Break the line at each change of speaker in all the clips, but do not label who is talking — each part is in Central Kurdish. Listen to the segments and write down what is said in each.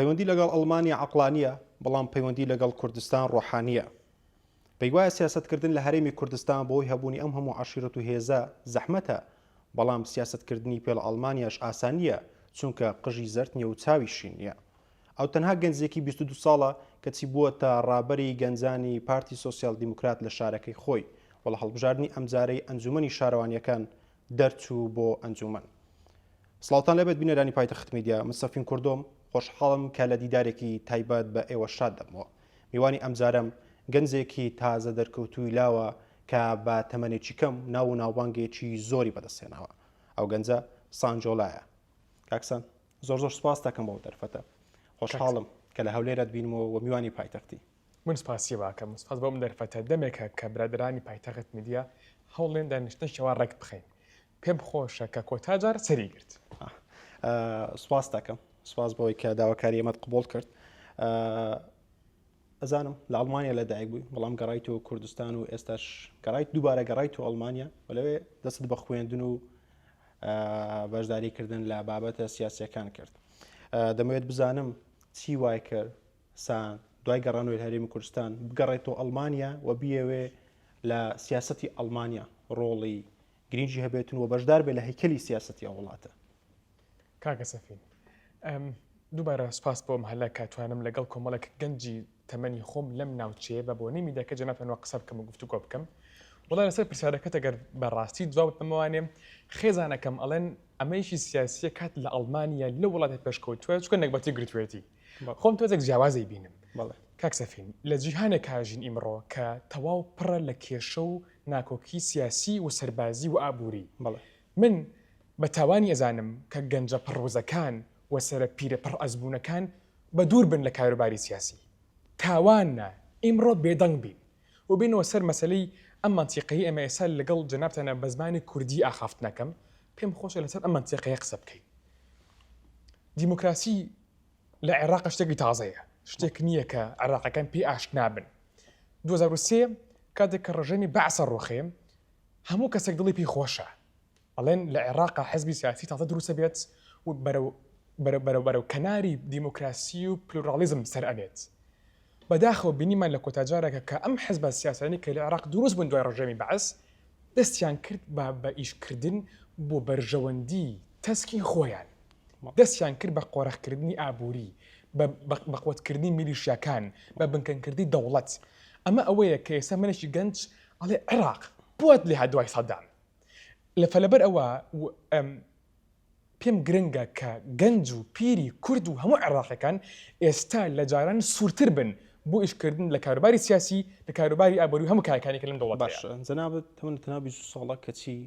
پەیوەندی لەگەڵ ئەڵمانیا عەقڵانییە، بەڵام پەیوەندی لەگەڵ کوردستان ڕۆحانییە. پێیوایە سیاسەتکردن لە هەرێمی کوردستان بەهۆی هەبوونی ئەم هەموو عەشیرەت و هێزە زەحمەتە، بەڵام سیاسەتکردنی پێ لە ئەڵمانیاش ئاسان نییە، چونکە قژی زەرد نییە و چاوی شین نییە. ئەو تەنها گەنجێکی 22 ساڵە کەچی بووەتە ڕابەری گەنجانی پارتی سۆسیال دیموکرات لە شارەکەی خۆی و لە هەڵبژاردنی ئەمجارەی ئەنجومەنی شارەوانییەکان دەرچوو بۆ ئەنجومەن. سڵاوتان لێبێت بینەرانی پایتەخت میدیا، من سەفین کوردۆم، خۆشحاڵم کە لە دیدارێکی تایبەت بە ئێوە شاد دەبمەوە. میوانی ئەمجارەم گەنجێکی تازە دەرکەوتووی لاوە کە بە تەمەنێکی کەم ناو و ناوبانگێکی زۆری بەدەستهێناوە. ئەو گەنجە سانجۆلایە. کاک سان، زۆر زۆر سوپاست دەکەم بۆ ئەو دەرفەتە. خۆشحاڵم کە لە هەولێرت بینمەوە و میوانی پایتەختی.
من سپاسی واکەم سپاس بۆ ئەم دەرفەتە دەمێکە کە برادەرانی پایتەخت میدیا هەوڵێن دانیشتنێکی وا ڕێک بخەین پێم خۆشە کە کۆتا جار سەری گرت.
سپاس دەکەم سپاس بۆی کە داواکاری ئێمەت قبوڵ کرد. ئەزانم لە ئەڵمانیا لە دایک بووی بەڵام گەڕایتەوە کوردستان و ئێستاش گەڕایت دووبارە گەڕایتەوە ئەڵمانیا و لەوێ دەستت بە خوێندن و بەشداریکردن لە بابەتە سیاسیەکان کرد. دەمەوێت بزانم چی وای کرد سان دوای گەڕانەوەی لە هەرێمی کوردستان بگەڕێتەوە ئەڵمانیا و بیەوێ لە سیاسەتی ئەڵمانیا ڕۆڵی گرینگی هەبێتن و بەشدار بێ لە هەیکەلی سیاسەتی ئەو وڵاتە.
کاکە سەفین دووبارە سوپاس بۆ ئەم هەلە کە توانم لەگەڵ کۆمەڵێک گەنجی تەمەنی خۆم لەم ناوچەیە بە بۆنەی میدیاکە جەنابتانەوە قسە بکەم و گفتوگۆ بکەم. وەڵا لەسەر پرسیارەکەت ئەگەر بە ڕاستی جواب بدەمەوانێ خێزانەکەم ئەڵێن ئەمەیشی سیاسیە کات لە ئەڵمانیا لەو وڵاتە پێشکەوتووە چونکە نەگبەتی گرتوێتی. خۆم تۆزێک جیاوازی بینم کاک سەفین لە جیهانێکا ژین ئیمڕۆ کە تەواو پڕە لە کێشە و ناکۆکی سیاسی و سەربازی و ئابووری من بە تاوانی ئەزانم کە گەنجە پڕوزەکان و سەرە پیرە پڕ ئەزموونەکان بە دوور بن لە کاروباری سیاسی تاوانە ئیمڕۆ بێدەنگ بین و بێنەوە سەر مەسەلەی ئەم مەنتیقەی ئێمە ئێستا لەگەڵ جەنابتانە بە زمانی کوردی ئاخافتنەکەم پێم خۆشە لەسەر ئەم مەنتیقەیە قسە بکەین دیموکراسی لە عێراق شتێکی تازەیە شتێک نییە کە عێراقەکان پێی ئاشنا بن 2023 کاتێک کە ڕژێمی بەعسە ڕوخێ هەموو کەسێک دڵی پێی خۆشە ئەڵێن لە عێراق حزبی سیاسی تازە دروستە بێت و بەرەو بەرەو بەرەو بەرەو کەناری دیموکراسی و پلورالیزم سەر ئەنێت بەداخەوە بینیمان لە کۆتا جارێکە کە ئەم حزبە سیاسیانەی کە لە عێراق دروست بوون دوای ڕژێمی بەعس دەستیان کرد بە بە ئیشکردن بۆ بەرژەوەندی تەسکی خۆیان دەستیان کرد بە قۆرخکردنی ئابووری بە بەقوەتکردنی میلیشیاکان بە بنکەنکردنی دەوڵەت ئەمە ئەوەیە کە ئێستا منێکی گەنج ئەڵێ عێراق بوات لێ دوای سەدام لە فەلەبەر ئەوە پێم گرنگە کە گەنج و پیری کورد و هەموو عێراقیەکان ئێستا لە جاران سوورتر بن بۆ ئیشکردن لە کاروباری سیاسی، لە کاروباری ئابووری و هەموو کایەکانی کە لەم دەوڵەتەیە.
باشە جەنابت تەمەنت تەنها 22 ساڵە کەچی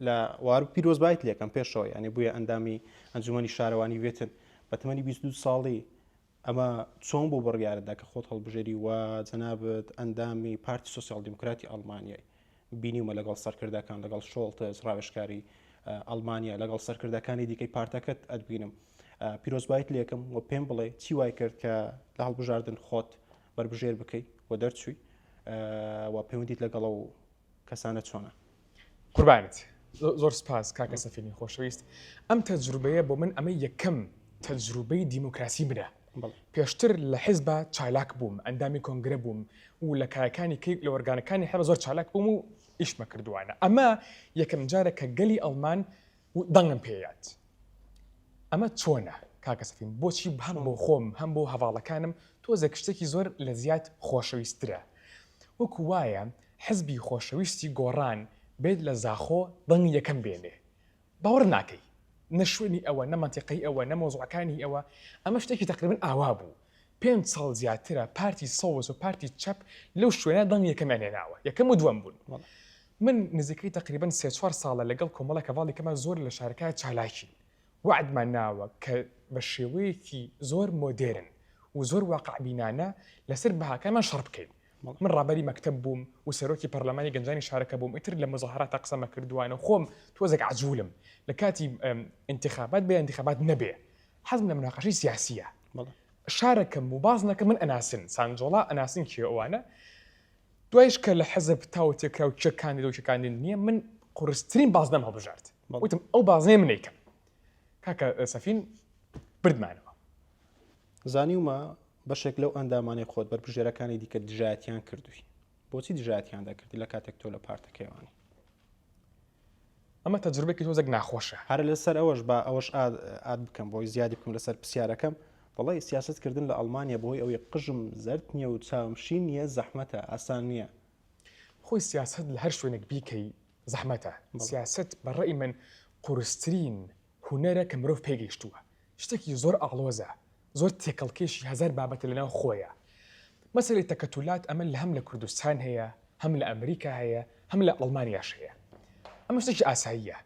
لە وار پیرۆزبایت لێکەم پێشەوە یانی بوویە ئەندامی ئەنجومەنی شارەوانی وێتن بە تەمەنی 22 ساڵی ئەمە چۆن بوو بڕیارت دا کە خۆت هەڵبژێری و جەنابت ئەندامی پارتی سۆسیال دیموکراتی ئەڵمانیای بینیومە لەگەڵ سەرکردەکان لەگەڵ شۆڵتز ڕاوێژکاری ئەڵمانیا لەگەڵ سەرکردەکانی دیکەی پارتەکەت ئەتبینم پیرۆزبایت لێکم و پێم بڵێ چی وای کرد کە لە هەڵبژاردن خۆت بەربژێر بکەی و دەرچووی و پەیوەندیت لەگەڵ و کەسانە چۆنە؟
قوربانت زۆر سپاس کاکە سەفینی خۆشەویست ئەم تەجروبەیە بۆ من ئەمە یەکەم تەجروبەی دیموکراسی منە پێشتر لە حیزبا چالاک بووم ئەندامی کۆنگرە بووم و لە کایەکانی کەی لە ئۆرگانەکانی حزب زۆر چالاک بووم و ئیشمە کردووانە ئەمە یەکەم جارە کە گەلی ئەڵمان و دەنگم پێیات ئەمە چۆنە کاکە سەفین بۆچی هەم بۆ خۆم هەم بۆ هەواڵەکانم تۆزێک شتێکی زۆر لە زیاد خۆشەویسترە وەکو وایە حزبی خۆشەویستی گۆڕان بێت لە زاخۆ دەنگی یەکەم بێنێ باوەڕ ناکەی نە شوێنی ئەوە نە مەنتیقەی ئەوە نە مەوزوعەکانی ئەوە ئەمە شتێکی تەقریبەن ئاوا بوو پێنج ساڵ زیاترە پارتی سەوز و پارتی چەپ لەو شوێنە دەنگی یەکەمیان هێناوە یەکەم و دووەم بوون من نزیکەی تەقریبەن سێ چوار ساڵە لەگەڵ کۆمەڵێک هەڤاڵی کەمان زۆر لە شارەکە چالاکین وەعدمان ناوە کە بە شێوەیەکی زۆر مۆدێرن و زۆر واقعبینانە لەسەر بەهاکانمان شەڕ بکەین من ڕابەری مەکتەب بووم و سەرۆکی پەرلەمانی گەنجانی شارەکە بووم ئیتر لە مزاهەراتا قسەمە کردووانە خۆم تۆزێک عەجولم لە کاتی ئینتخابات بێ ئینتخابات نەبێ حەزم لە مناقەشەی سیاسیە شارەکەم و بازنەکە من ئەناسن سانجۆڵا ئەناسن کێ ئەوانە دوایش کە لە حەزب تاو تێکرا و کێ کاندید و کێ کاندید نییە من قورسترین بازنەم هەڵبژارد وتم ئەو بازنەیە منەیکەم کاکە سەفین بردمانەوە.
زانیومە بەشێک لەو ئەندامانەی خۆت بەربژێرەکانی دیکە دژایەتیان کردووی. بۆچی دژایەتیان دەکردی لە کاتێک تۆ لە پارتەکەیوانی؟
ئەمە تەجروبەیەکی تۆزێک ناخۆشە.
هەر لەسەر ئەوەش با ئەوەش add بکەم بۆی زیادی بکەم لەسەر پرسیارەکەم، دەڵێی سیاسەت کردن لە ئەڵمانیا بەهۆی ئەوەی قژم زەرد نییە و چاوم شین نییە زەحمەتە، ئاسان نییە.
خۆی سیاسەت لە هەر شوێنێک بیکەی زەحمەتە. سیاسەت بە ڕەئی من قورسترین هونەرە کە مرۆڤ پێی گەیشتووە. شتێکی زۆر ئاڵۆزە، زۆر تێکەڵکێشی هەزار بابەتە لەناو خۆیا. مەسەلەی تەکەتولات ئەمە لە هەم لە کوردستان هەیە، هەم لە ئەمریکا هەیە، هەم لە ئەڵمانیاش هەیە. ئەمە شتێکی ئاساییە.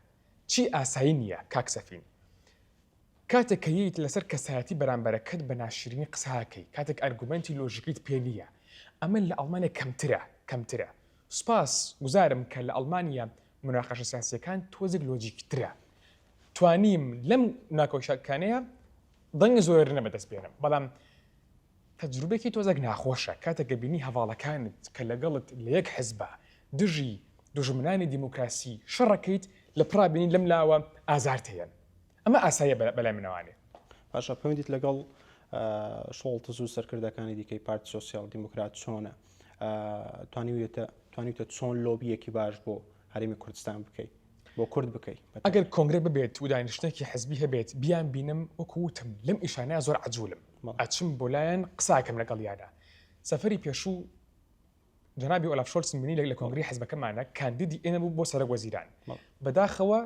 چی ئاسایی نییە کاک سەفین؟ کاتێک کە یەیت لەسەر کەسایەتی بەرامبەرەکەت بە ناشرینی قسە ئەکەی، کاتێک ئەرگومێنتی لۆژیکیت پێ نییە، ئەمە لە ئەڵمانیا کەمترە، کەمترە. سوپاس گوزارم کە لە ئەڵمانیا موناقەشە سیاسییەکان تۆزێک لۆجیکترە. توانیم لەم ناکۆکییەکانەیە دەنگی زۆرینە بەدەست بێنم، بەڵام تەجروبەیەکی تۆزێک ناخۆشە کاتێک کە بینی هەڤاڵەکانت کە لەگەڵت لە یەک حزبە دژی دوژمنانی دیموکراسی شەڕەکەیت لە پڕا بینی لەم لاوە ئازارت هەیەن ئەمە ئاساییە بەلای منەوانێ.
باشە پەیوەندیت لەگەڵ شۆڵتز و سەرکردەکانی دیکەی پارتی سۆسیال دیموکرات چۆنە؟ توانیویەتە توانیوتە چۆن لۆبیەکی باش بۆ هەرێمی کوردستان بکەیت؟ بۆ کورد بکەی.
ئەگەر کۆنگرە ببێت و دانیشتنێکی حزبی هەبێت بیان بینم وەکو وتم لەم ئیشانە زۆر عەجولم ئەچم بۆ لایان قساکەم لەگەڵیانە سەفەری پێشوو جەنابی ئۆلاف شۆلسم بینی لە کۆنگری حزبەکەمانە کاندیدی ئێمە بوو بۆ سەرۆک وەزیران بەداخەوە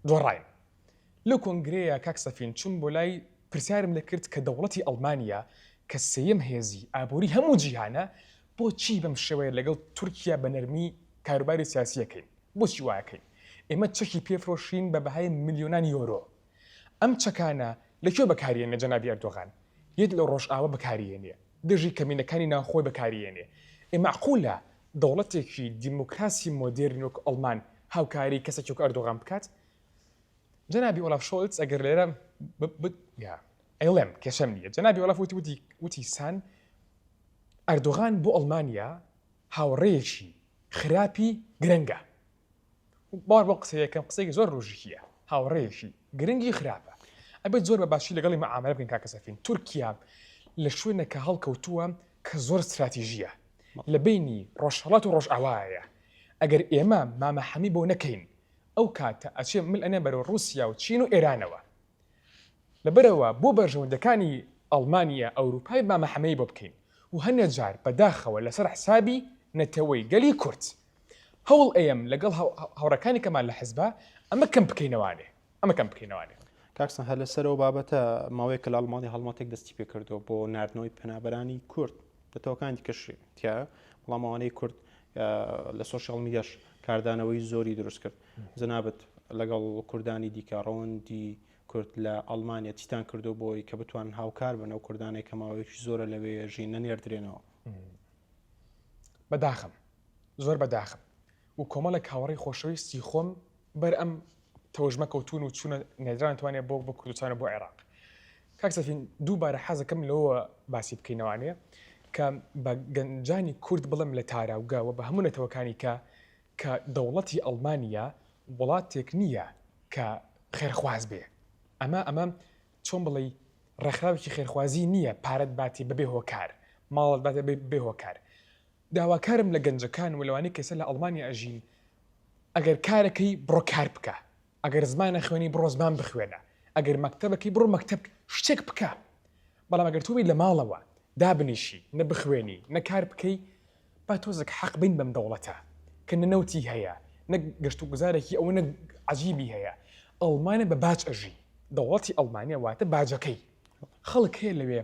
دۆڕاین لەو کۆنگرەیە کاک سەفین چوم بۆ لای پرسیارم لێ کرد کە دەوڵەتی ئەڵمانیا کە سێیەم هێزی ئابووری هەموو جیهانە بۆچی بەم شێوەیە لەگەڵ تورکیا بە نەرمی کاروباری سیاسیەکەین بۆچی وایەکەین؟ ئێمە چەکی پێفرۆشین بە بەهای ملیۆنان یۆرۆ. ئەم چەکانە لە کوێ بەکاریێنێ جەنابی ئەردۆغان؟ یەت لە ڕۆژئاوا بەکاریێنێ، دژی کەمینەکانی ناوخۆی بەکاریێنێ. ئێ مەعقولە دەوڵەتێکی دیموکراسی مۆدێرن وەک ئەڵمان هاوکاری کەسێکی وەک ئەردۆغان بکات؟ جەنابی ئۆلاف شۆلتز ئەگەر لێرە یا ئەیڵێم کێشەم نییە. جەنابی ئۆلاف وتی وتی وتی سان ئەردۆغان بۆ ئەڵمانیا هاوڕێیەکی خراپی گرنگە. باوەڕ بەو قسەیە کەم قسەیەکی زۆر لۆژیکیە هاوڕێیەکی گرنگی خراپە ئەبێت زۆر بە باشی لەگەڵی معاملە بکەین کاکە سەفین تورکیا لە شوێنێکە هەڵکەوتووە کە زۆر ستراتیژیە لە بینی ڕۆژهەڵات و ڕۆژئاوایە ئەگەر ئێمە مامە حەمی بۆ نەکەین ئەو کاتە ئەچێ مل ئەنێ بەرەو ڕووسیا و چین و ئێرانەوە لەبەرئەوە بۆ بەرژەوەندیەکانی ئەڵمانیا ئەوروپای با مەحەمەی بۆ بکەین و هەنێ جار بەداخەوە لەسەر حسابی نەتەوەی گەلی کورد هەوڵ ئەیەم لەگەڵ هاوڕێکانی کەمان لە حزبا ئەمە کەم بکەینەوانێ ئەمە کەم بکەینەوانێ.
کاک سەن هەر لەسەر ئەو بابەتە ماوەیەکە لە ئەڵمانیا هەڵمەتێک دەستی پێکردووە بۆ ناردنەوەی پەنابەرانی کورد نەتەوەکانی دیکەش تیایە بەڵام ئەوانەی کورد لە سۆشیال میدیاش کاردانەوەی زۆری دروست کرد جەنابت لەگەڵ کوردانی دیکە ڕەوەندی کورد لە ئەڵمانیا چیتان کردو بۆی کە بتوان هاوکار بن ئەو کوردانەی کە ماوەیەکی زۆرە لەوێ ژین نەنێردرێنەوە؟
بەداخم زۆر بەداخم و کۆمەڵێک هاوڕێی خۆشەویستی خۆم بەر ئەم تەوژمە کەوتون و چوونە نێدران توانێت بۆ بۆ کوردستان و بۆ عێراق کاک سەفین دووبارە حەزەکەم لەوە باسی بکەینەوانێ کە بە گەنجانی کورد بڵێم لە تاراوگە و بە هەموو نەتەوەکانی کە کە دەوڵەتی ئەڵمانیا وڵاتێک نییە کە خێرخواز بێ ئەمە ئەمە چۆن بڵێی ڕێکخراوێکی خێرخوازی نییە پارەت باتێ بەبێ هۆکار ماڵت باتێ بێ هۆکار داواکارم لە گەنجەکان و لەوانەی کەسە لە ئەڵمانیا ئەژین ئەگەر کارەکەی بڕۆ کار بکە ئەگەر زمان ئەخوێنی بڕۆ زمان بخوێنە ئەگەر مەکتەبەکەی بڕۆ مەکتەب شتێک بکە بەڵام ئەگەر تۆ بی لە ماڵەوە دابنیشی نە بخوێنی نە کار بکەی با تۆزێک حەق بین بەم دەوڵەتە کە نە نەوتی هەیە نە گەشت و گوزارێکی ئەوە نە عجیبی هەیە ئەڵمانە بە باج ئەژی دەوڵەتی ئەڵمانیا واتە باجەکەی خەڵک هەیە لەوێ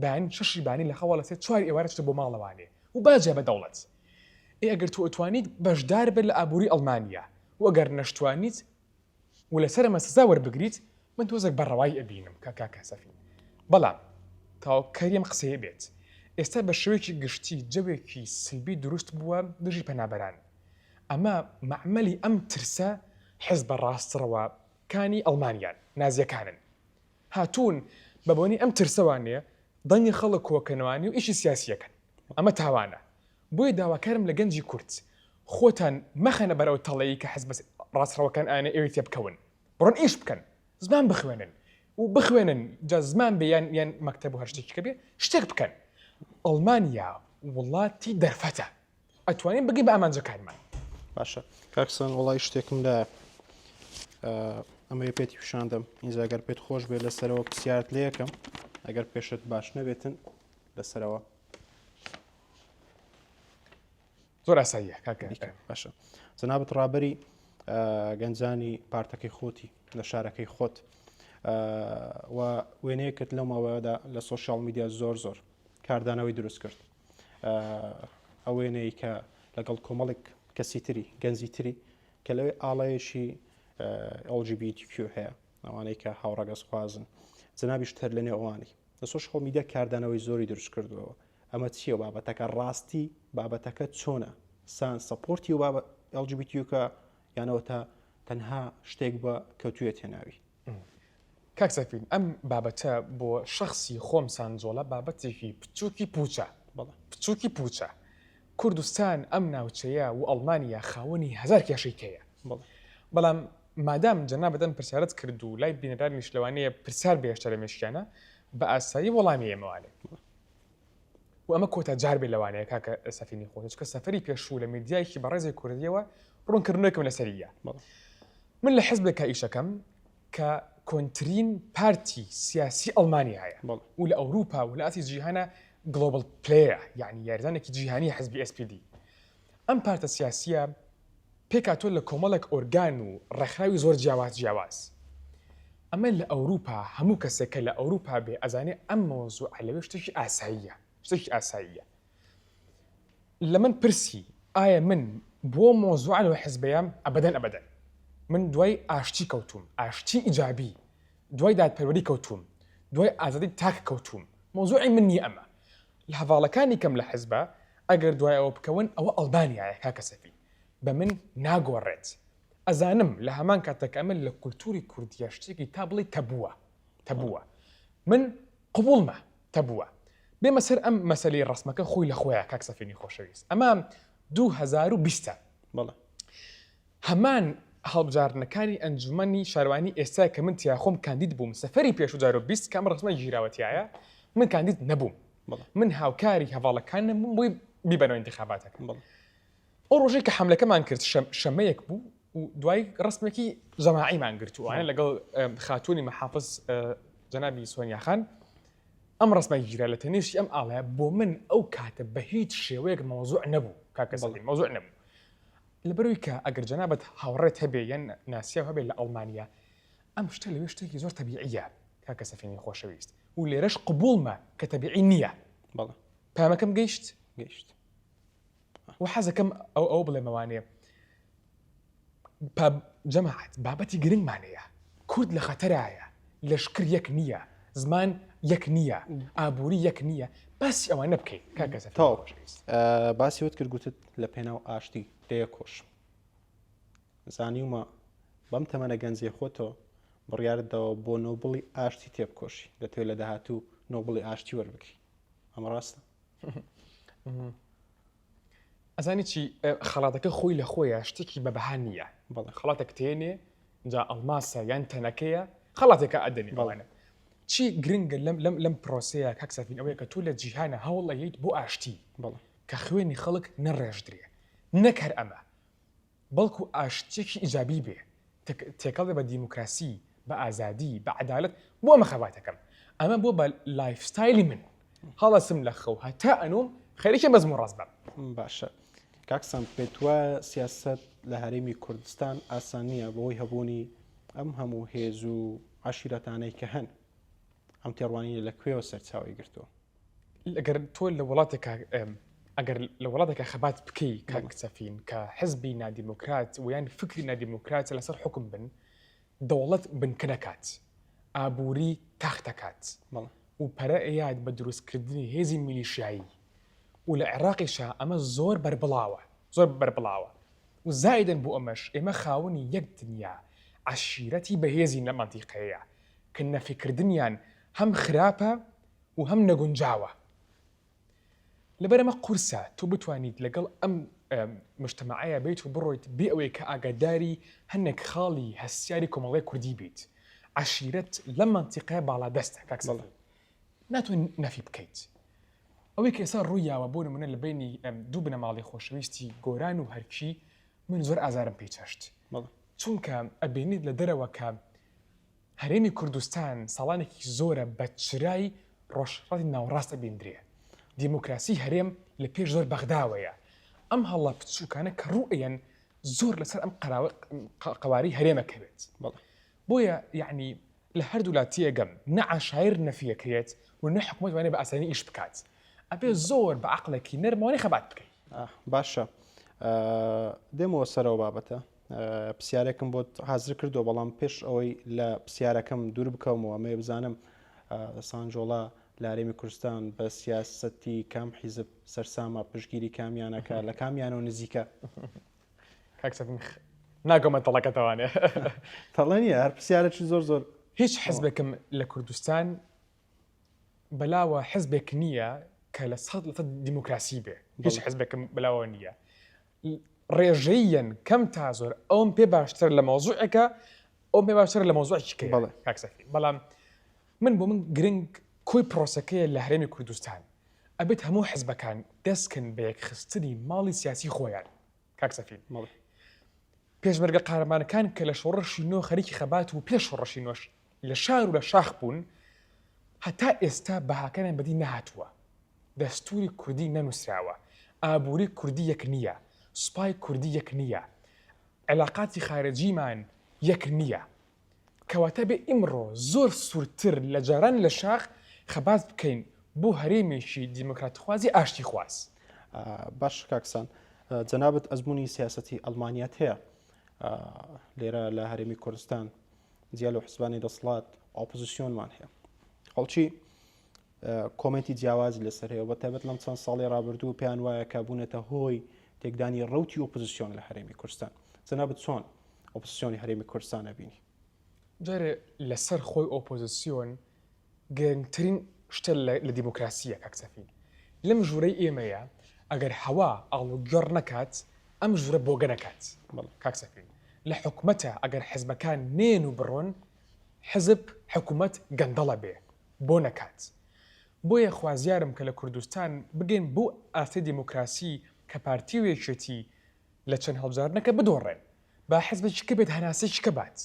بەیانی شەشی بانی لە خەوا لەسێ چواری ئێوارە چتە بۆ ماڵەوانێ و باجە بە دەوڵەت ئێ ئەگەر تۆ ئەتوانیت بەشدار بێت لە ئابووری ئەڵمانیا و ئەگەر نەشتوانیت و لەسەر ئەمە سزا وەربگریت من تۆزێک بە ڕەوایی ئەبینم کە کاکە سەفین بەڵام تەواوکەری ئەم قسەیە بێت ئێستا بە شێوەیەکی گشتی جەوێکی سلبی دروست بووە دژی پەنابەران ئەمە مەعمەلی ئەم ترسە حزبە ڕاستڕەوە کانی ئەڵمانیان نازیەکانن هاتوون بە بۆنەی ئەم ترسەوانێ دەنگی خەڵک کۆکەنەوانی و ئیشی سیاسیەکەن ئەمە تاوانە بۆیە داواکارم لە گەنجی کورد خۆتان مەخەنە بەر ئەو تەڵەی کە حزبە ڕاستڕەوەکان ئایانە ئێوەی تێبکەون بڕۆن ئیش بکەن زمان بخوێنن. و بخوێنن جا زمان بێ یان یان مەکتەب و هەر شتێکی کە بێ شتێک بکەن ئەڵمانیا وڵاتی دەرفەتە ئەتوانین بگەین بە ئامانجەکانمان.
باشە کاک سان وەڵی شتێکم لە ئەمەوێ پێتی پیشاندەم ئینجا گەر پێت خۆش بێ لەسەرەوە پرسیارت لێ یەکەم ئەگەر پێشت باش نەبێتن لەسەرەوە
زۆر ئاساییە کاکە
باشە جەنابت ڕابەری گەنجانی پارتەکەی خۆتی لە شارەکەی خۆت و وێنەیەکت لەو ماوەیەدا لە سۆشیال میدیا زۆر زۆر کاردانەوەی دروست کرد ئەو وێنەی کە لەگەڵ کۆمەڵێک کەسی تری گەنجی تری کە لەوێ ئاڵایەکی LGBTQ هەیە ئەوانەی کە هاوڕەگەزخوازن جەنابیش تەر لەنێو ئەوانی لە سۆشیال میدیا کاردانەوەی زۆری دروست کردووە ئەمە چییە بابەتەکە ڕاستی بابەتەکە چۆنە سان support ی و بابە LGBTQ کە یانەوە تا تەنها شتێک بە کەوتوێت هێناوی
کاک سەفین ئەم بابەتە بۆ شەخسی خۆم سانجۆڵە بابەتێکی بچووکی پوچە بچووکی پوچە کوردستان ئەم ناوچەیە و ئەڵمانیا خاوەنی هەزار کێشەی کەیە بەڵام مادام جەنابت ئەم پرسیارت کرد و لای بینەرانیش لەوانەیە پرسیار بێ هێشتا لە مێشکیانە بە ئاسایی وەڵامی ئێمەوانێ و ئەمە کۆتا جار بێ لەوانەیە کاکە سەفینی خۆش چکە سەفەری پێشوو لە میدیایەکی بەڕێزی کوردیەوە ڕوونکردنەوەیەکم لەسەریە من لە حزبێکا ئیشەکەم کە کۆنترین پارتی سیاسی ئەڵمانیایە و لە ئەوروپا و لە ئاستی جیهانە global player ە یعنی یاریزانێکی جیهانی حزبی SPD ئەم پارتە سیاسیە پێکهاتووە لە کۆمەڵێک ئۆرگان و ڕێکخراوی زۆر جیاواز جیاواز. ئەمە لە ئەوروپا هەموو کەسێک کە لە ئەوروپا بێ ئەزانێ ئەم مەوزوعە لەوێ شتێکی ئاساییە، شتێکی ئاساییە. لە من پرسی ئایا من بۆ مەوزوعە لەو حزبەیەم؟ ئەبەدەن ئەبەدەن. من دوای ئاشتی کەوتووم، ئاشتی ئیجابی، دوای دادپەروەری کەوتووم، دوای ئازادی تاک کەوتووم. مەوزوعی من نییە ئەمە. لە هەڤاڵەکانی کەم لە حزبە ئەگەر دوای ئەوە بکەون ئەوە ئەلبانیایە کاکە سەفین بە من ناگۆڕێت ئەزانم لە هەمان کاتە کە ئەمە لە کولتوری کوردیە شتێکی تا بڵێ تەبووە تەبووە من قبوڵمە تەبووە بێمە سەر ئەم مەسەلەی ڕسمەکە خۆی لە خۆیان کاک سەفینی خۆشەویست ئەمە 2020
بەڵێ
هەمان هەڵبژاردنەکانی ئەنجومەنی شاروانی ئێستا کە من تیا خۆم کاندید بووم سەفەری پێش و جارو 20 کە ئەم ڕسمە گیراوە تیایە من کاندید نەبووم من هاوکاری هەڤاڵەکانم بووم بۆی بیبەنەوە ئینتخاباتەکە ئەو ڕۆژەی کە حملەکەمان کرد شەمەیەک بوو و دوای ڕسمێکی جەماعیمان گرت و ئەوانە لەگەڵ خاتوونی محافظ جەنابی سۆنیا خان ئەم ڕسمە گیرا لە تەنیشتی ئەم ئاڵایە بۆ من ئەو کاتە بە هیچ شێوەیەک مەوزوع نەبوو کاکە سەلیم مەوزوع نەبوو لەبەرەوەی کە ئەگەر جەنابت هاوڕێت هەبێ یان ناسیاو هەبێ لە ئەڵمانیا ئەم شتە لەوێ شتێکی زۆر تەبیعیە کاکە سەفینی خۆشەویست و لێرەش قبوڵمە کە تەبیعی نییە
بەڵێ
پامەکەم گەیشت
گەیشت
و حەزەکەم ئەو ئەو بڵێمەوانێ جەماعەت بابەتی گرنگمان هەیە کورد لە خەتەرایە لەشکر یەک نییە زمان یەک نییە ئابووری یەک نییە باسی ئەوانە بکەین کاکە سەفین
تەواو
خۆشەویست.
باسی وت کرد گوتت لە پێناو ئاشتی تێکۆشم زانیومە بەم تەمەنە گەنجەی خۆتەوە بڕیارت داوە بۆ نۆبڵی ئاشتی تێبکۆشی دەتەوێت لە داهاتوو نۆبڵی ئاشتی وەربگری ئەمە ڕاستە؟
ئەزانی چی خەڵاتەکە خۆی لە خۆیە شتێکی بە بەها نییە
بەڵێ
خەڵاتێک تێنێ جا ئەڵماسە یان تەنەکەیە خەڵاتێکە ئەدەنێ ئەوانە چی گرنگە لەم لەم لەم پرۆسەیە کاک سەفین ئەوەیە کە تۆ لە جیهانە هەوڵ ئەیەیت بۆ ئاشتی
بەڵێ
کە خوێنی خەڵک نەڕێژدرێ نەک هەر ئەمە بەڵکو ئاشتیەکی ئیجابی بێ تێکەڵ بێ بە دیموکراسی بە ئازادی بە عەدالەت بۆ ئەمە خەباتەکەم ئەمە بۆ بە lifestyle ی من هەڵەسم لە خەو هەتا ئەنوم خەریکە بەزم و ڕاست بم.
باشە کاک سام پێت وایە سیاسەت لە هەرێمی کوردستان ئاسان نییە بەهۆی هەبوونی ئەم هەموو هێز و عەشیرەتانەی کە هەن ئەم تێڕوانینە لە کوێوە سەرچاوەی گرتووە؟
ئەگەر تۆ لە وڵاتێکا ئەگەر لە وڵاتێکا خەبات بکەی کاک سەفین کە حزبی نادیموکرات و یان فکری نادیموکرات لەسەر حکم بن دەوڵەت بنکە دەکات ئابووری تاخ دەکات و پەرە ئەیات بە دروستکردنی هێزی میلیشیایی و لە عێراقیشا ئەمە زۆر بەربڵاوە زۆر بەربڵاوە و زایدن بۆ ئەمەش ئێمە خاوەنی یەک دنیا عەشیرەتی بەهێزین لەم مەنتیقەیە کە نەفیکردنیان هەم خراپە و هەم نەگونجاوە. لەبەر ئەمە قورسە تۆ بتوانیت لەگەڵ ئەم مجتەمەعەیا بیت و بڕۆیت بێ ئەوەی کە ئاگاداری هەنێک خاڵی هەستیاری کۆمەڵگای کوردی بیت. عەشیرەت لەم مەنتیقەیە باڵادەستە کاک سەفین ناتوانین نەفی بکەیت. ئەوەی کە ئێستا ڕووی یاوە بۆ نمونە لە بەینی دوو بنەماڵەی خۆشەویستی گۆران و هەرکی من زۆر ئازارم پێی چەشت. چونکە ئەبینیت لە دەرەوە کە هەرێمی کوردستان ساڵانێکی زۆرە بە چرای ڕۆژهەڵاتی ناوەڕاست ئەبیندرێ. دیموکراسی هەرێم لە پێش زۆر بەغداوەیە. ئەم هەڵە بچووکانە کە ڕوو ئەیەن زۆر لەسەر ئەم قەوارەی هەرێمە کەوێت. بۆیە یەعنی لە هەردوولا تێگەم نە عەشایر نەفی ئەکرێت و نە حکومەت وانێ بە ئاسانی ئیش بکات. ئەبێ زۆر بە عەقڵێکی نەرمەوە خەبات بکەی.
باشە دێمەوە سەر ئەو بابەتە. پرسیارێکم بۆت حازر کردووە بەڵام پێش ئەوەی لە پرسیارەکەم دوور بکەومەوە ئەمەوێ بزانم سانجۆڵا لە هەرێمی کوردستان بە سیاسەتی کام حیزب سەرسامە پشتگیری کامیانەکە لە کامیانەوە نزیکە؟
کاک سەفین ناگەمە تەڵەکەتەوانێ
تەڵە نییە هەر پرسیارێکی زۆر زۆر
هیچ حزبێکم لە کوردستان بەلاوە حزبێک نییە کە لە سەد لە دیموکراسی بێ هیچ حزبێکم بەلاوە نییە ڕێژەییەن کەم تا زۆر ئەوم پێ باشتر لە مەوزوعێکە ئەو پێ باشتر لە مەوزوعێکی کە کاک سەفین بەڵام من بۆ من گرنگ کۆی پرۆسەکەیە لە هەرێمی کوردستان ئەبێت هەموو حزبەکان دەستکەن بە یەکخستنی ماڵی سیاسی خۆیان کاک سەفین پێشمەرگە قارەمانەکان کە لە شۆڕشی نۆ خەریکی خەبات و پێش شۆڕشی نۆش لە شار و لە شاخ بوون هەتا ئێستا بەهاکانیان بەدی نەهاتووە دەستوری کوردی نەنووسراوە ئابووری کوردی یەک نییە سوپای کوردی یەک نییە علاقاتی خارجیمان یەک نییە کەواتە بێ ئیمڕۆ زۆر سوورتر لە جاران لە شاخ خەبات بکەین بۆ هەرێمێکی دیموکراتخوازی ئاشتیخواز.
باشە کاک سان، جەنابت ئەزموونی سیاسەتی ئەڵمانیات هەیە لێرە لە هەرێمی کوردستان جیا لەو حزبانی دەسەڵات ئۆپۆزیسیۆنمان هەیە خەڵکی کۆمێنتی جیاوازی لەسەر هەیە بە تایبەت لەم چەند ساڵی ڕابردوو پێیان وایە کە بوونەتە هۆی تێکدانی ڕوتی ئۆپۆزیسیۆن لە هەرێمی کوردستان جەنابت چۆن ئۆپۆزیسیۆنی هەرێمی کوردستان ئەبینی؟
جارێ لەسەر خۆی ئۆپۆزیسیۆن گرنگترین شتە لە دیموکراسییە کاک سەفین. لەم ژوورەی ئێمەیە ئەگەر هەوا ئاڵوگۆڕ نەکات ئەم ژوورە بۆگەن ئەکات کاک سەفین. لە حکومەتە ئەگەر حزبەکان نێن و بڕۆن حزب حکومەت گەندەڵە بێ بۆ نەکات. بۆیە خوازیارم کە لە کوردستان بگەین بەو ئاستەی دیموکراسی کە پارتی و یەکێتی لە چەند هەڵبژاردنەکە بدۆڕێن با حزبێکی کە بێت هەناسەیەکی کە بات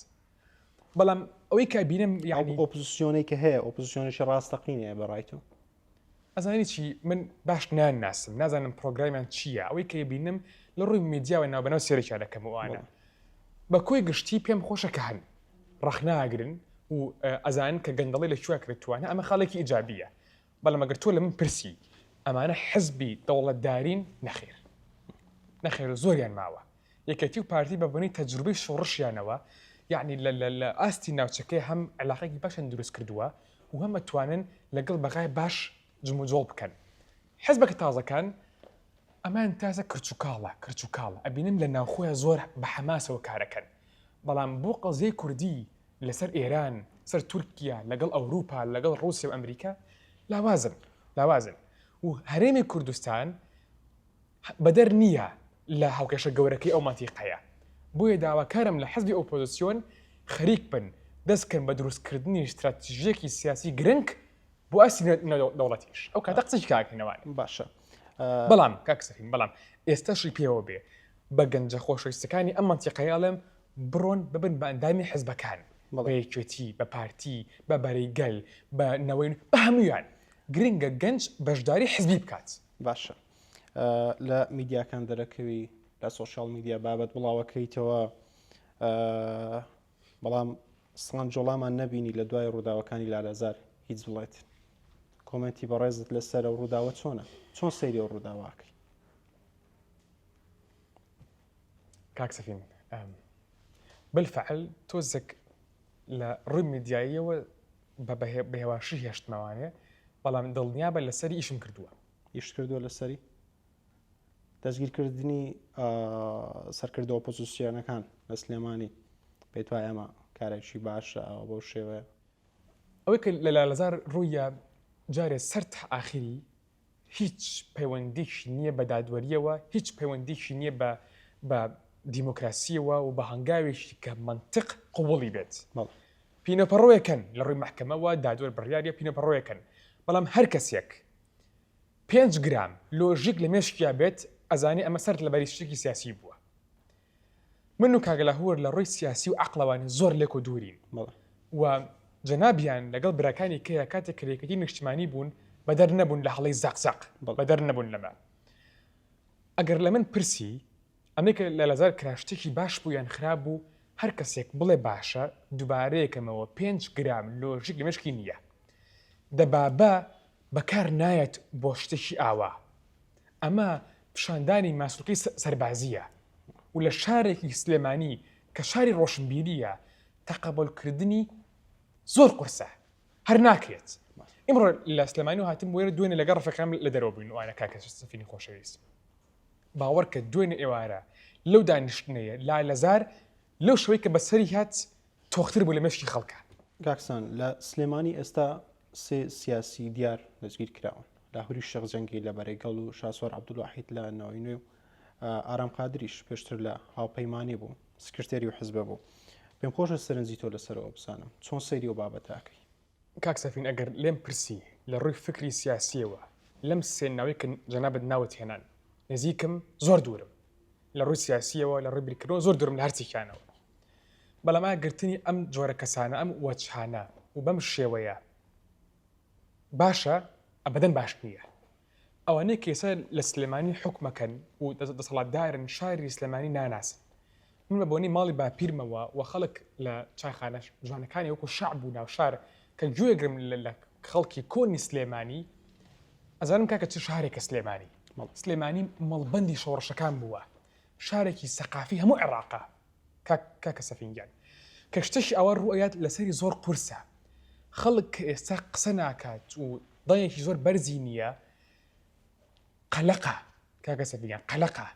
بەڵام ئەوەی کە بینم
یعنی ئۆپۆزیسیۆنەی کە هەیە ئۆپۆزیسیۆنێکی ڕاستەقینەیە بە ڕای تۆ
ئەزانی چی من باش نان ناسم نازانم پرۆگرامیان چییە ئەوەی کە بینم لە ڕووی میدیاوە ناوبەناو سێرێکیان دەکەم وانە بە کۆی گشتی پێم خۆشە کە هەن ڕەخناگرن و ئەزانن کە گەندەڵی لە کوێ کرێتوانە ئەمە خاڵێکی ئیجابیە بەڵام ئەگەر تۆ لە من پرسی ئەمانە حزبی دەوڵەتدارین نەخێر نەخێر زۆریان ماوە یەکێتی و پارتی بە بۆنەی تەجروبەی شۆڕشیانەوە یعنی لە لە لە ئاستی ناوچەکەی هەم علاقێکی باشیان دروست کردووە و هەم ئەتوانن لەگەڵ بەغای باش جموجۆڵ بکەن حزبەکە تازەکان ئەمان تازە کرچوکاڵە کرچوکاڵە ئەبینم لە ناوخۆیان زۆر بە حەماسەوە کارەکەن بەڵام بۆ قەزیەی کوردی لەسەر ئێران، سەر تورکیا، لەگەڵ ئەوروپا، لەگەڵ ڕووسیا و ئەمریکا لاوازن، لاوازن و هەرێمی کوردستان بەدەر نییە لە هاوکێشە گەورەکەی ئەو مەنتیقەیە. بۆیە داواکارم لە حزبی ئۆپۆزسیۆن خەریک بن دەست کەن بە دروستکردنی ستراتیژییەکی سیاسی گرنگ بۆ ئاستی نێودەوڵەتیش. ئەو کاتە قسەی کاکەینەوانێ.
باشە.
بەڵام کاک سەفین، بەڵام ئێستاشی پێوە بێ بە گەنجە خۆشەویستەکانی ئەم مەنتیقەیە ئەڵێم بڕۆن ببن بە ئەندامی حزبەکان، بە یەکێتی، بە پارتی، بە بەرەی گەل، بە نەوەی نوێ، بە هەموویان. گرنگە گەنج بەشداری حزبی بکات.
باشە لە میدیاکان دەرەکەوی لە social media بابەت بڵاوەکەیتەوە بەڵام سڵان جۆڵامان نەبینی لە دوای ڕووداوەکانی لالەزار هیچ بڵێت کۆمنتی بەڕێزت لەسەر ئەو ڕووداوە چۆنە چۆن سەیری ئەو ڕووداوەکەی
کاک سەفین بالفعل تۆزێک لە ڕووی میدیاییەوە بە بەهێواشی هێشتمەوانێ بەڵام دڵنیابە لەسەری ئیشم کردووە
ئیشت کردووە لەسەری دەستگیرکردنی سەرکردە ئۆپۆزیسیۆنەکان لە سلێمانی پێت وایە ئەمە کارێکی باشە ئەوە بەو شێوەیە
ئەوەی کە لە لالەزار ڕوویە جارێ سەر تا ئاخری هیچ پەیوەندیی نییە بە دادوەرییەوە، هیچ پەیوەندیی نییە بە بە دیموکراسییەوە و بە هەنگاوێکی کە مەنتق قبوڵی بێت. پینەپەڕۆیەکەن لە ڕووی مەحکەمەوە دادوەر بڕیاریە پینەپەڕۆیەکەن بەڵام هەر کەسێک پێنج گرام لۆژیک لە مێشکیا بێت ئەزانێ ئەمە سەر لەبەری شتێکی سیاسی بووە. من و کاک لاهور لە ڕووی سیاسی و عەقڵەوانە زۆر لێک و دوورین و جەنابیان لەگەڵ براکانی کەیە کاتێک کە یەکێتی نیشتمانی بوون بەدەر نەبوون لە هەڵەی زەق زەق بەدەر نەبوون لەمە. ئەگەر لە من پرسی ئەمەی کە لە لەزار کرا شتێکی باش بوو یان خراپ بوو هەر کەسێک بڵێ باشە دووبارەیەکەمەوە پێنج گرام لۆژیک لە مێشکی نییە. دەبابە بەکار نایەت بۆ شتێکی ئاوا. ئەمە پیشاندانی ماسولکەی سەربازییە و لە شارێکی سلێمانی کە شاری ڕۆشنبیرییە تەقەبولکردنی زۆر قورسە هەر ناکرێت. ئیمڕۆ لە سلێمانی و هاتم بۆ دوێنێ لەگەڵ ڕەفیقەکانم لە دەرەوە بووین وانە کاکە سەفینی خۆشەویست باوەڕکە دوێنێ ئێوارە لەو دانیشتنەیە لالەزار لەو شەوەی کە بەسەری هات تۆختر بوو لە مێشکی خەڵکە.
کاک سان، لە سلێمانی ئێستا سێ سیاسی دیار دەستگیر کراون، لاهوری شێخ جەنگی لە بەرەی گەڵ و شاسوار عەبدولواحید لە نەوەی نوێ و ئارام قادریش پێشتر لە هاوپەیمانی بوو، سکرتێری و حزبە بوو. پێم خۆشە سەرنجی تۆ لەسەرەوە بزانم، چۆن سەیری ئەو بابەتە ئەکەی؟
کاک سەفین ئەگەر لێم پرسی لە ڕووی فکری سیاسیەوە لەم سێ ناوەی کە جەنابت ناوت هێنان نزیکم زۆر دوورم لە ڕووی سیاسیەوە لە ڕووی بیرکردنەوە زۆر دوورم لە هەرچێکیانەوە بەڵام ئایا گرتنی ئەم جۆرە کەسانە ئەم وەچانە و بەم شێوەیە باشە ئەبەدەن باش نییە ئەوانەی کە ئێستا لە سلێمانی حوکمەکەن و دەسەڵاتدارن شاری سلێمانی ناناسن. من بە بۆنەی ماڵی باپیرمەوە و خەڵک لە چایخانە جوانەکانی وەکو شەعب و ناوشار کە گوێگرم لە خەڵکی کۆنی سلێمانی ئەزانم کاکە چ شارێکە سلێمانی. سلێمانی مەڵبەندی شۆڕشەکان بووە، شارێکی سەقافی هەموو عێراقە کاکە سەفین گیان. کە شتێکی ئاوا ڕووئەیات لەسەری زۆر قورسە. خەڵک کە ئێستا قسە ناکات و دەنگێکی زۆر بەرزی نییە قەلەقە کاکە سەفیان قەلەقە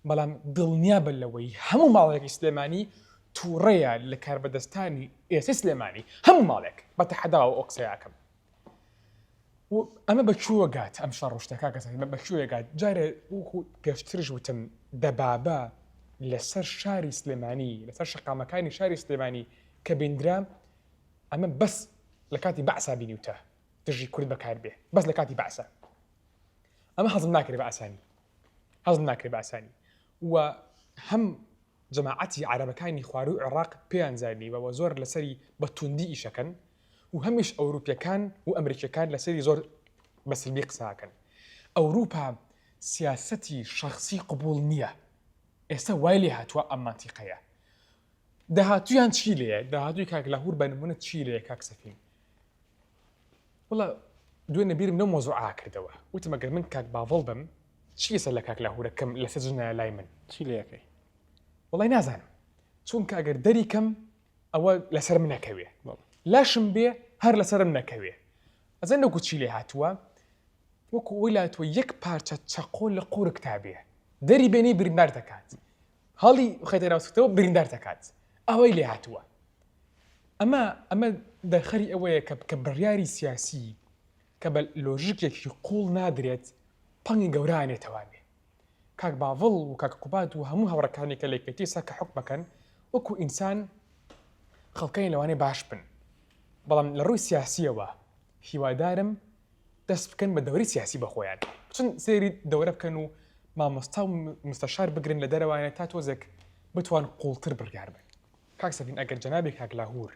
بەڵام دڵنیابە لەوەی هەموو ماڵێکی سلێمانی تووڕەیە لە کاربەدەستانی ئێستا سلێمانی هەموو ماڵێک بە تەحەداوە ئەو قسەیەکەم و ئەمە بە کوێوە گات ئەم شەڕ و شتە کاکە سەفی بە کوێ گات جارێ وەکو پێشترش وتم دەبابە لەسەر شاری سلێمانی لەسەر شەقامەکانی شاری سلێمانی کە بیندرا ئەمە بەس لە کاتی بەعسا بینیوتە دژی کورد بەکار بێ بەس لە کاتی بەعسا ئەمە هەزم ناکرێ بە ئاسانی هەزم ناکرێ بە ئاسانی و هەم جەماعەتی عەرەبەکانی خوارووی عێڕاق پێیان زانیوە و زۆر لەسەری بە توندی ئیشەکەن و هەمیش ئەوروپیەکان و ئەمریکیەکان لەسەری زۆر بە سلبی قسەکەن. ئەوروپا سیاسەتی شەخسی قبوڵ نییە. ئێستا وای لێ هاتووە ئەم مەنتیقەیە. داهاتوویان چی لێیە؟ داهاتووی کاک لاهور بە نمونە چی لێیە کاک سەفین؟ وەڵا دوێنێ بیرم لەو مەوزوعە کردەوە وتم ئەگەر من کاک باڤڵ بم چی ئێستا لە کاک لاهورە کەم لەسەر ژنایە لای من
چی لێ ئەکەی؟
وەڵای نازانم چونکە ئەگەر دەری کەم ئەوە لەسەر من نەکەوێ لاشم بێ هەر لەسەرم نەکەوێ ئەزان وەکو چی لێ هاتووە وەکو ئەوی لاتوە یەک پارچە چەقۆ لە قورگ تا بێ دەری بێنی بریندار دەکات هەڵی خەیتە ناوسکتەوە بریندار دەکات ئەوەی لێ هاتووە ئەمە ئەمە دەرخەری ئەوەیە کە کە بڕیاری سیاسی کە بە لۆژیکێکی قوڵ نادرێت پەنگی گەورە ئەنێتەوانێ. کاک باڤڵ و کاک قوباد و هەموو هاوڕێکانی کە لە یەکێتی ئێستا کە حوکمەکەن وەکو ئینسان خەڵکانی لەوانەیە باش بن بەڵام لە ڕووی سیاسیەوە هیوادارم دەست بکەن بە دەورەی سیاسی بە خۆیان بچن سەیری دەورە بکەن و مامۆستا و مستەشار بگرن لە دەرەوانە تا تۆزێک بتوان قوڵتر بڕیار بن. کاک سەفین ئەگەر جەنابی کاک لاهور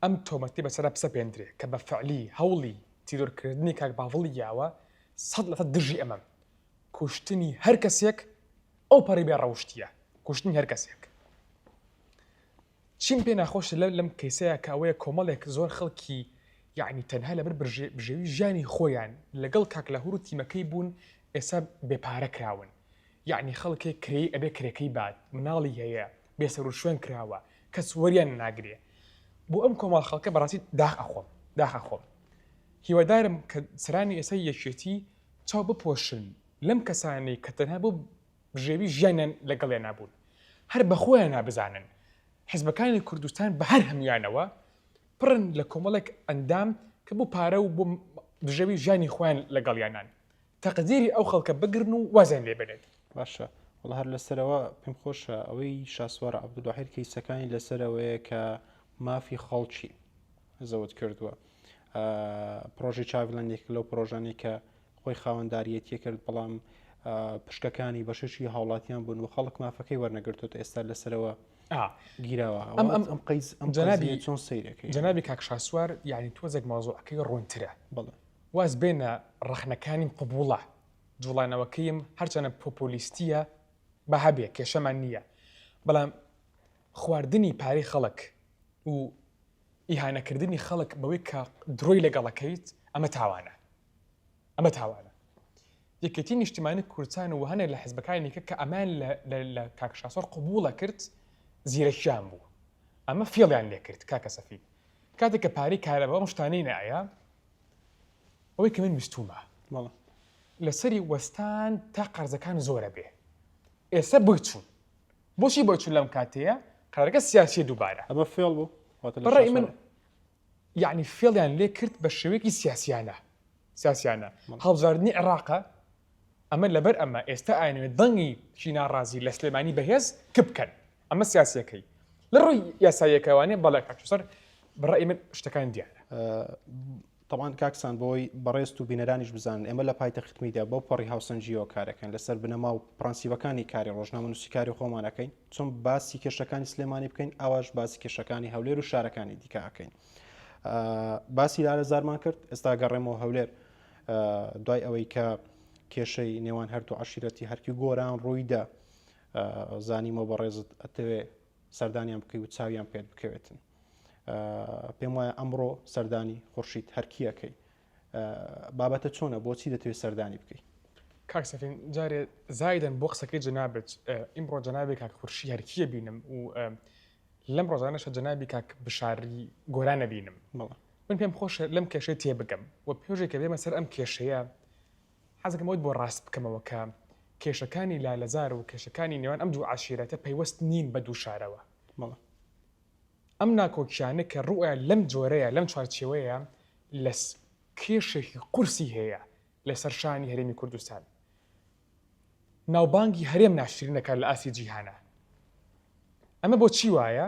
ئەم تۆمەتەی بەسەرا بسەپێندرێ کە بە فعلی هەوڵی تیرۆر کردنی کاک باڤڵی یاوە 100% دژی ئەمەم کوشتنی هەر کەسێک ئەو پەڕی بێ ڕەوشتیە کوشتنی هەر کەسێک چیم پێ ناخۆشە لە لەم کەیسەیە کە ئەوەیە کۆمەڵێک زۆر خەڵکی یعنی تەنها لەبەر بژێوی ژیانی خۆیان لەگەڵ کاک لاهور و تیمەکەی بوون ئێستا بێپارە کراون یەعنی خەڵکێک کرێی ئەبێ کرێکەی بات مناڵی هەیە بێسەروشوێن کراوە کەس وەریان ناگرێ بۆ ئەم کۆمەڵ خەڵکە بەڕاستی داخ ئەخۆم داخ ئەخۆم هیوادارم کە سەرانی ئێستا یەکێتی چاو بپۆشن لەم کەسانەی کە تەنها بۆ بژێوی ژیانیان لەگەڵیان نابوون هەر بەخۆیان نابزانن حزبەکانی کوردستان بە هەر هەمویانەوە پڕن لە کۆمەڵێک ئەندام کە بۆ پارە و بۆ بژێوی ژیانی خۆیان لەگەڵیانان تەقدیری ئەو خەڵکە بگرن و وازیان لێ بێنێت.
باشە وەڵا هەر لەسەرەوە پێم خۆشە ئەوەی شاسوار عەبدولواحید کەیسەکانی لەسەرەوەیە کە. مافی خەڵکی زەوت کردووە. پرۆژەی چاڤیلاند یەکێک لەو پرۆژانەی کە خۆی خاوەنداریەتی کرد بەڵام پشکەکانی بەشێکی هاوڵاتیان بوون و خەڵک مافەکەی وەرنەگرتووە ئێستا لەسەرەوە گیراوە ئەم ئەم ئەم قەیس ئەم جەنابی چۆن سەیرەکەی
جەنابی کاک شاسوار یعنی تۆزێک مەوزوعەکەی ڕوونترە بەڵێ واز بێنە ڕەخنەکانیم قبوڵە جوڵانەوەکەیم هەرچەنە پۆپۆلیستیە با هەبێ کێشەمان نییە بەڵام خواردنی پارەی خەڵک و ئیهانەکردنی خەڵک بەوەی کە درۆی لەگەڵەکەیت ئەمە تاوانە ئەمە تاوانە یەکێتی نیشتیمانی کوردستان و هەنێک لە حزبەکانی کە کە ئەمان لە کاک شاسوار قبوڵە کرد زیرەکیان بوو ئەمە فێڵیان لێکرد کاکە سەفی کاتێک کە پارەی کارەبا ئەم شتانەی نایە ئەوەی کە من ویستومە لەسەری وەستان تا قەرزەکان زۆرە بێ ئێستا بۆی چوون بۆچی بۆی چوون لەم کاتەیە قەرارەکە سیاسیە دووبارە
ئەمە فێڵ بوو
بەڕای من یعنی فێڵیان لێ کرد بە شێوەیەکی سیاسیانە سیاسیانە هەڵبژاردنی عێراقە ئەمە لەبەر ئەمە ئێستا ئاینەوێت دەنگی چی ناڕازی لە سلێمانی بەهێز کبکەن ئەمە سیاسیەکەی لە ڕووی یاساییەکەوانێ بەڵێ کاک بەڕای من شتەکان دیارە.
تەبعەن کاک سان بۆی بەڕێزت و بینەرانیش بزانن ئێمە لە پایتەخت میدیا بەو پەڕی هاوسەنگییەوە کارەکەین لەسەر بنەما و پرەنسیبەکانی کاری ڕۆژنامەنووسی کاری خۆمان ئەکەین چۆن باسی کێشەکانی سلێمانی بکەین ئاواش باسی کێشەکانی هەولێر و شارەکانی دیکە ئەکەین باسی لالەزارمان کرد ئێستا گەڕێمەوە هەولێر دوای ئەوەی کە کێشەی نێوان هەردوو عشیرەتی هەرکی گۆران ڕوویدا زانیمەوە بەڕێزت ئەتەوێ سەردانیان بکەی و چاویان پێت بکەوێتن پێم وایە ئەمڕۆ سەردانی خورشید هەرکیەکەی بابەتە چۆنە بۆچی دەتەوێت سەردانی بکەی؟
کاک سەفین جارێ زایدن بۆ قسەکەی جەنابت ئیمڕۆ جەنابی کاک خورشی هەرکیە بینم و لەم ڕۆژانەشە جەنابی کاک بشاری گۆرانە بینم من پێم خۆشە لەم کێشەی تێبگەم و پێژێک کە بێمە سەر ئەم کێشەیە حەزەکەم ئەوەت بۆ ڕاست بکەمەوە کە کێشەکانی لالەزار و کێشەکانی نێوان ئەم دوو عەشیرەتە پەیوەست نین بە دوو شارەوە.
بەڵێ.
ئەم ناکۆکیانە کە ڕووئەیە لەم جۆرەیە، لەم چوارچێوەیە لە کێشێکی قورسی هەیە لەسەر شانی هەرێمی کوردستان. ناوبانگی هەرێم ناشرین دەکات لە ئاستی جیهانا. ئەمە بۆچی وایە؟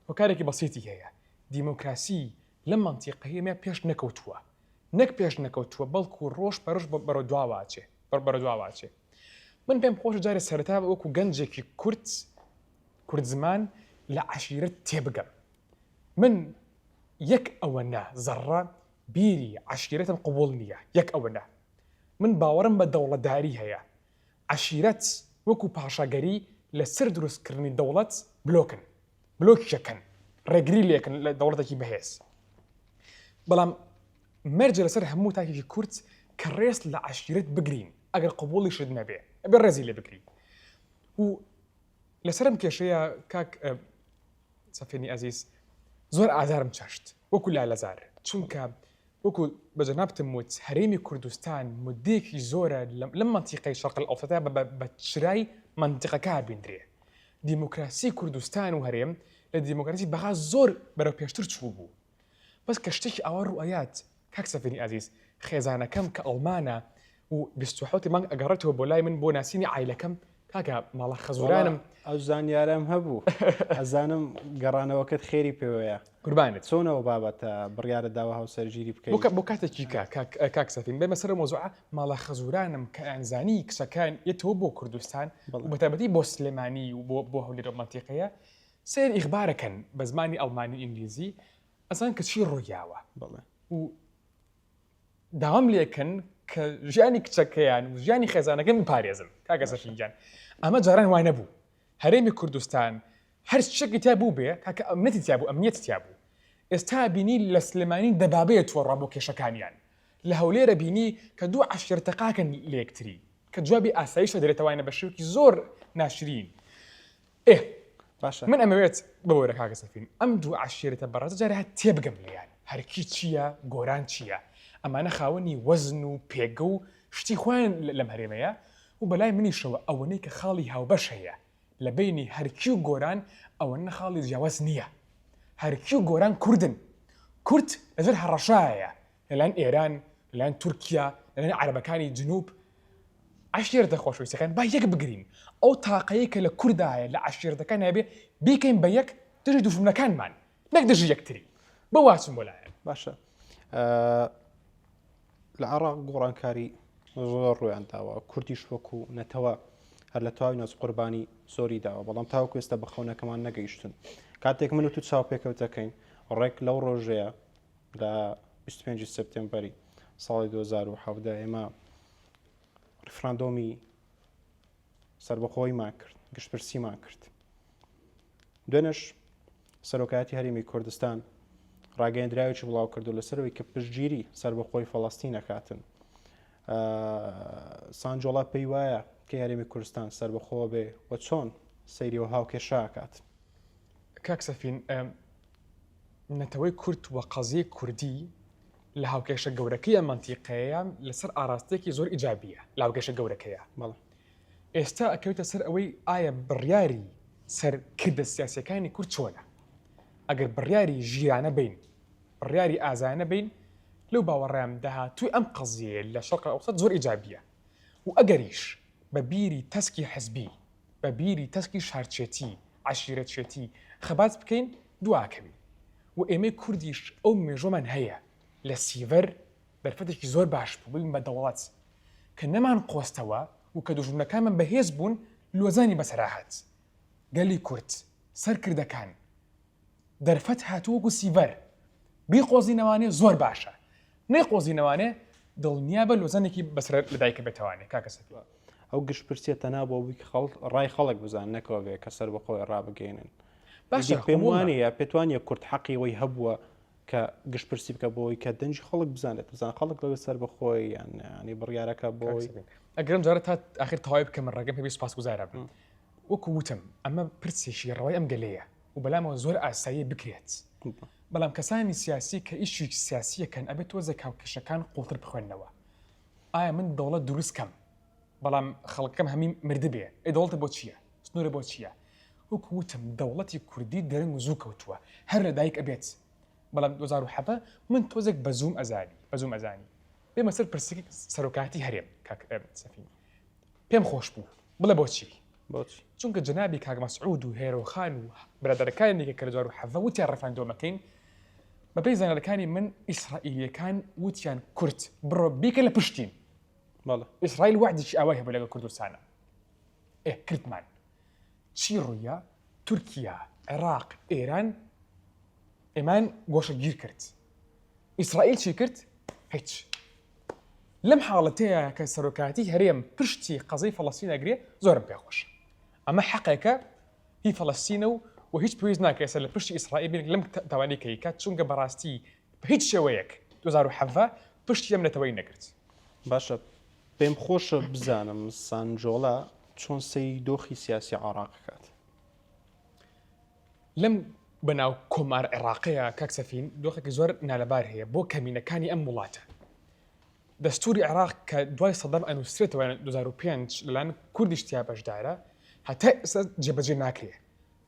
هۆکارێکی بەسیتی هەیە. دیموکراسی لەم مەنتیقەیە پێش نەکەوتووە. نەک پێش نەکەوتووە بەڵکو ڕۆژ بە ڕۆژ بەرەو دواوە ئەچێ بەرەو دواوە ئەچێ. من پێم خۆشە جارێ سەرەتا وەکو گەنجێکی کورد کورد زمان لە عەشیرەت تێبگەم. من یەک ئەوەنە زەڕە بیری عەشیرەتم قبوڵ نییە یەک ئەوەنە. من باوەڕم بە دەوڵەتداری هەیە. عەشیرەت وەکو پاشاگەری لە سەر دروستکردنی دەوڵەت بلۆکن. بلۆکیەکەن ڕێگری لێکن لە دەوڵەتێکی بەهێز. بەڵام مەرجە لەسەر هەموو تاکێکی کورد کە ڕێز لە عەشیرەت بگرین ئەگەر قبوڵیشت نەبێ ئەبێ ڕێزی لێ بگری و لەسەر ئەم کێشەیە کاک سەفینی ئەزیز زۆر ئازارم چەشت وەکو لالەزار چونکە وەکو بە جەنابتم وت هەرێمی کوردستان مدەیەکی زۆرە لەم مەنتیقەی شەرق الئەوسەتە بە چرای مەنتیقەکە بینرێ دیموکراسی کوردستان و هەرێم لە دیموکراسی بەغا زۆر بەرەو پێشتر چوو بوو بەس کە شتێکی ئاوا ڕوئەیات کاک سەفینی ئازیز خێزانەکەم کە ئەڵمانە و 27 مانگ ئەگەڕێتەوە بۆ لای من بۆ ناسینی عایلەکەم کاکە ماڵە خەزورانم
ئەو زانیارەم هەبوو ئەزانم گەڕانەوەکەت خێری پێوەیە
قوربانت
چۆنەوە بابەتە بڕیارە داوە هاوسەرگیری بکەیت
بۆ کاتێکی کە کاک سەفین بێمە سەر مۆزوعە ماڵە خەزورانم کە ئەنزانی کچەکان یەتەوە بۆ کوردستان بەتایبەتی بۆ سلێمانی و بۆ بۆ هەولێر مەنتیقەیە سەیر ئیخبارەکەن بە زمانی ئەڵمانی و ئینگلیزی ئەزان کە چی ڕوویاوە
بەڵێ
و داوام لێکەن کە ژیانی کچەکەیان و ژیانی خێزانەکەم بپارێزن کاکە سەفین گیان ئەمە جاران وای نەبوو هەرێمی کوردستان هەر شتێکی تیا بوو بێ کاکە ئەمنەتی تیا بوو ئەمنیەتی تیا بوو ئێستا بینی لە سلێمانی دەبابەیە تووەڕا بۆ کێشەکانیان لە هەولێرە بینی کە دوو عەشیرە تەقاکەن لە یەکتری کە جوابی ئاسایشە دەرێتەوانە بە شێوەیەکی زۆر ناشرین ئێ
باشە
من ئەمەوێت ببورە کاکە سەفین ئەم دوو عەشیرەتە بەڕێزە جارێ هەر تێبگەم لێیان هەرکی چییە گۆران چییە ئەمانە خاوەنی وەزن و پێگە و شتی خۆیان لەم هەرێمەیە و بەلای منیشەوە ئەوەنەی کە خاڵی هاوبەش هەیە لە بەینی هەرکی و گۆران ئەوەنە خاڵی جیاواز نییە هەرکی و گۆران کوردن کورد لەژێر هەڕەشایە لەلایەن ئێران، لەلایەن تورکیا، لەلایەن عەرەبەکانی جنوب، عەشیرەتە خۆشەویستەکان با یەک بگرین، ئەو تاقەیەی کە لە کوردا هەیە، لە عەشیرەتەکان هەبێ، بیکەین بە یەک دژی دوژمنەکانمان. نەک دژی یەکتری بۆ واچم بۆ لایەن.
باشە لە عێراق گۆڕانکاری زۆر ڕوویان داوە کوردیش وەکو نەتەوە هەر لە تەواوی ناوچ قوربانی زۆری داوە بەڵام تاوەکو ئێستا بە خەونەکەمان نەگەیشتون کاتێک من و تو چاوپێکەوتەکەین ڕێک لەو ڕۆژەیە لە 25 سپتێمبەری ساڵی 2017 ئێمە ڕیفراندۆمی سەربەخۆیمان کرد گشتپرسیمان کرد دوێنێش سەرۆکایەتی هەرێمی کوردستان ڕاگەیەندراوێکی بڵاو کردو لەسەرەوەی کە پشتگیری سەربەخۆی فەڵەستین ئەکاتن سانجۆڵا پێی وایە کە هەرێمی کوردستان سەربەخۆ بێ و چۆن سەیری و هاوکێشە ئەکات.
کاک سەفین نەتەوەی کورد و قەزیەی کوردی لە هاوکێشە گەورەکەی ئەم مەنتیقەیە لەسەر ئاراستەیەکی زۆر ئیجابیە لە هاوکێشە گەورەکەیە.
بەڵێ.
ئێستا ئەکەوێتە سەر ئەوەی ئایا بڕیاری سەرکردە سیاسیەکانی کورد چۆنە؟ ئەگەر بڕیاری ژیرانە بین، بڕیاری ئازایانە بین، لەو باوەڕەم داهاتووی ئەم قەزیەیە لە شەرق ئەوسەت زۆر ئیجابیە و ئەگەریش بە بیری تەسکی حزبی، بە بیری تەسکی شارچێتی، عەشیرەتچێتی خەبات بکەین دواکەوین و ئێمەی کوردیش ئەو مێژوەمان هەیە لە سیڤەر دەرفەتێکی زۆر باش بوو ببین بە دەوڵەت کە نەمان قۆستەوە و کە دوژمنەکانمان بەهێز بوون لۆزانی بەسەرا هات گەلی کورد سەرکردەکان دەرفەت هاتوو وەکو سیڤەر بیقۆزینەوانێ زۆر باشە نەیقۆزینەوانێ دڵنیابە لۆزانێکی بەسەر لەدایکە بێتەوانێ کاکە سەفی.
ئەو گشتپرسیە تەنها بۆ بووی کە خەڵک ڕای خەڵک بزان نەکەوە بێ کە سەربەخۆی ڕابگەیەنن.
باشە
پێم
قبوڵە.
وانیە پێت وانیە کورد حەقی ئەوەی هەبووە کە گشتپرسی بکە بۆی کە دەنگی خەڵک بزانێت بزان خەڵک لەوێ سەربەخۆی یان یانی بڕیارەکە بۆی.
ئەگەر ئەم جارە تا ئاخر تەواوی بکەم من ڕێگەم پێ بی سوپاسگوزارە بم. وەکو وتم ئەمە پرسێکی ڕەوای ئەم گەلەیە و بەلامەوە زۆر ئاساییە بکرێت. بەڵام کەسانی سیاسی کە ئیشی سیاسیەکەن ئەبێت تۆزێک هاوکێشەکان قوڵتر بخوێننەوە. ئایا من دەوڵەت دروست کەم بەڵام خەڵکەکەم هەمی مردبێ ئەی دەوڵەتە بۆ چییە؟ سنوورە بۆ چییە؟ وەکو وتم دەوڵەتی کوردی درەنگ و زوو کەوتووە هەر لە دایک ئەبێت بەڵام 2017 من تۆزێک بە زووم ئەزانی بە زووم ئەزانی بێمە سەر پرسێکی سەرۆکایەتی هەرێم کاک سەفین پێم خۆش بوو بڵێ بۆچی
بۆچی
چونکە جەنابی کاک مەسعود و هێرۆخان و برادەرەکانی دیکە کە لە 2017 وتیان ڕیفراندۆمەکەین بەپێی زانیاریەکانی من ئیسرائیلیەکان وتیان کورد بڕۆ بیکە لە پشتین
بەڵێ
ئیسرائیل وعدێکی ئاوای هەبوو لەگەڵ کوردستانە ئێ کردمان چی ڕوویە تورکیا عێراق ئێران ئێمان گۆشەگیر کرد ئیسرائیل چی کرد هیچ لەم حاڵەتەیە کە سەرۆکایەتی هەرێم پشتی قەزەی فەڵەستین ئەگرێ زۆرم پێخۆش ئەمە حەقێکە هی فەڵەستینە و و هیچ پێویست ناکە ئێستا لە پشتی ئیسرائیل بین لەم تاوانەی کە ئەیکات چونکە بەڕاستی بە هیچ شێوەیەک 2017 پشتی ئەم نەتەوەی نەگرت.
باشە پێم خۆشە بزانم سانجۆڵا چۆن سەیری دۆخی سیاسی عێراق ئەکات؟
لەم بەناو کۆمار عێراقەیە کاک سەفین دۆخێکی زۆر نالەبار هەیە بۆ کەمینەکانی ئەم وڵاتە. دەستوری عێراق کە دوای سەدام ئەنووسرێتەوە 2005 لەلایەن کوردیش تیا بەشدارە هەتا ئێستا جێبەجێ ناکرێ.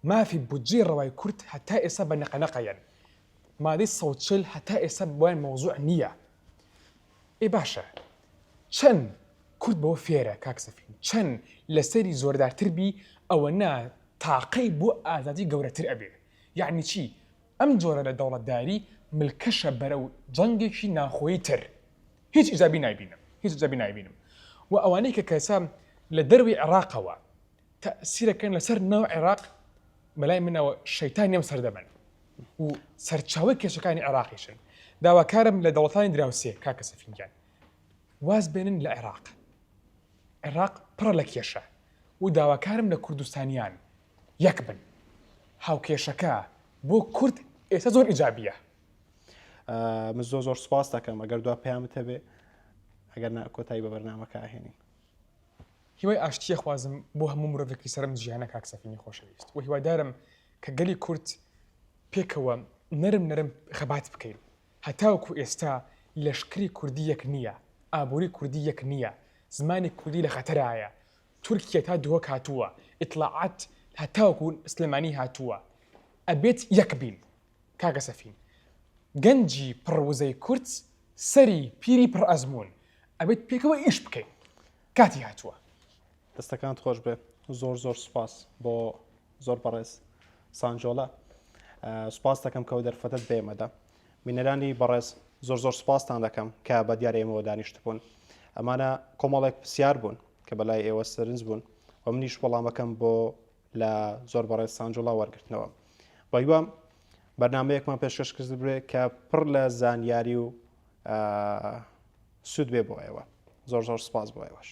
مافی بودجەی ڕەوای کورد هەتا ئێستا بە نەقەنەقە یەن. مادەی 140 هەتا ئێستا بۆیان مەوزوع نییە. ئێ باشە چەند کورد بەوە فێرە کاک سەفین چەند لەسەری زۆردارتر بی ئەوەنە تاقەی بۆ ئازادی گەورەتر ئەبێ یەعنی چی ئەم جۆرە لە دەوڵەتداری ملکەشە بەرەو جەنگێکی ناخۆیی تر هیچ ئیجابی نایبینم هیچ ئیجابی نایبینم و ئەوانەی کە کەسە لە دەروی عێراقەوە تەئسیرەکەن لەسەر ناو عێراق بەلای منەوە شەیتانی ئەم سەردەمەن و سەرچاوەی کێشەکانی عێراقیشن داواکارم لە دەوڵەتانی دراوسێ کاکە سەفین گیان واز بێنن لە عێراق عێراق پڕە لە کێشە و داواکارم لە کوردستانیان یەک بن هاوکێشەکە بۆ کورد ئێستا زۆر ئیجابیە.
من زۆر زۆر سوپاس دەکەم ئەگەر دوا پەیامت هەبێ ئەگەر نا کۆتایی بە بەرنامەکە ئەهێنین.
هیوای ئاشتی ئەخوازم بۆ هەموو مرۆڤێکی سەر ئەم جیهانە کاک سەفینی خۆشەویست و هیوادارم کە گەلی کورد پێکەوە نەرم نەرم خەبات بکەین هەتاوەکو ئێستا لەشکری کوردی یەک نییە ئابووری کوردی یەک نییە زمانی کوردی لە خەتەرایە تورکیە تا دهۆک هاتووە ئیتڵاعات هەتاوەکو سلێمانی هاتووە ئەبێت یەک بین کاکە سەفین گەنجی پڕ وزەی کورد سەری پیری پڕ ئەزموون ئەبێت پێکەوە ئیش بکەین کاتی هاتووە.
دەستەکانت خۆش بێ زۆر زۆر سوپاس بۆ زۆر بەڕێز سانجۆڵە. سوپاس دەکەم کە ئەو دەرفەتەت بە ئێمەدا. بینەرانی بەڕێز زۆر زۆر سوپاستان دەکەم کە بە دیار ئێمەوە دانیشتبوون. ئەمانە کۆمەڵێک پرسیار بوون کە بەلای ئێوە سەرنج بوون و منیش وەڵامەکەم بۆ لە زۆر بەڕێز سانجوڵا وەرگرتنەوە. بەهیوام بەرنامەیەکمان پێشکەش کردبێ کە پڕ لە زانیاری و سوود بێ بۆ ئێوە. زۆر زۆر سپاس بۆ ئێوەش.